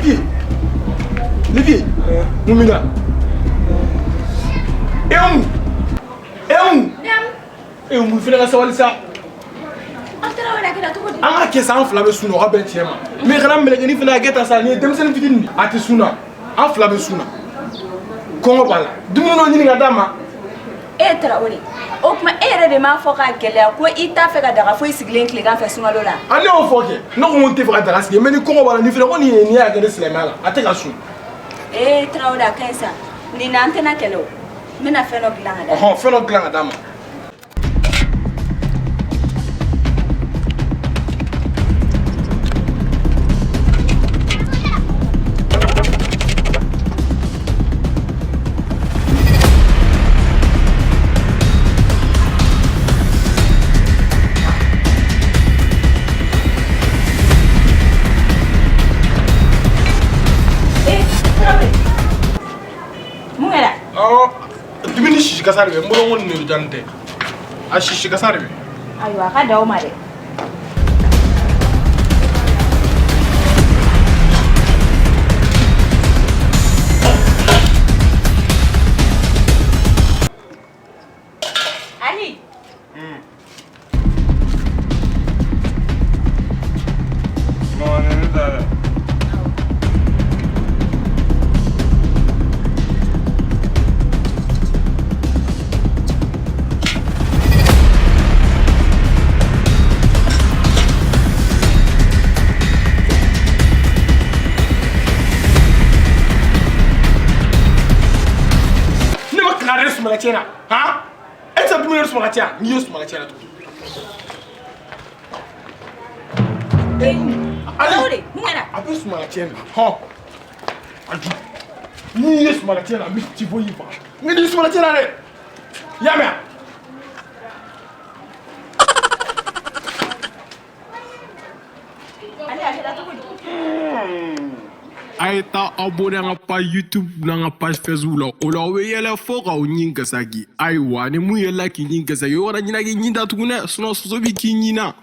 Le vieux, le vieux, mun b'i la? E mun, e mun, e mun fana ka sabali sa. An taara wele a kɛra cogo di? An ka kɛ sa, an fila bɛ sun na, o ka bɛn tiɲɛ ma. Mais kana mɛlɛkɛnin fana kɛ tan sa, nin ye denmisɛnnin fitinin de ye, a tɛ sun na, an fila bɛ sun na. Kɔngɔ b'a la, dumuni dɔ ɲini ka d'a ma. E Tarawele, o tuma e yɛrɛ de m'a fɔ k'a gɛlɛya ko i t'a fɛ ka daga foyi sigilen tilegan fɛ sunkalo la? A ne y'o fɔ kɛ, ne ko n tɛ fɛ ka daga sigi, mais ni kɔngɔ b'a la, nin fana ko nin ye nin y'a kɛ ne silamɛya la, a tɛ ka sun. Ee Tarawele, a ka ɲi sa, nin na an tɛna kɛlɛ o, n bɛna fɛn dɔ dilan ka d'a ma. Ɔhɔn, fɛn dɔ dilan ka d'a ma. Ee Tarawele, mun kɛra? Awɔ, dumuni sisi kasa de bɛ n bolo, n ko nin de tɛ, a sisi kasa de bɛ. Ayiwa, a ka dan o ma dɛ. Ali. Non, ne t'a dɛ. Ne ma kangari sumala tiɲɛ na, han? E tɛ se dumuni sumala tiɲɛ, n'i ye sumala tiɲɛ na tuguni. Tarawele, mun kɛra? A bɛ sumala tiɲɛ na, hɔn, a ju n'i ye sumala tiɲɛ na, n bɛ ci fo y'i faga. N n'i sumala tiɲɛ na dɛ, i y'a mɛn? Ali, a kɛra cogo di? A ye taa abonné an ka page YouTube n'an ka page Facebook la, o la aw bɛ yɛlɛ fo k'aw ɲin gasaki. Ayiwa, ni mun yɛlɛla k'i ɲin gasaki, o kana ɲinɛ k'i ɲin datugu dɛ, sinon soso b'i k'i ɲin na.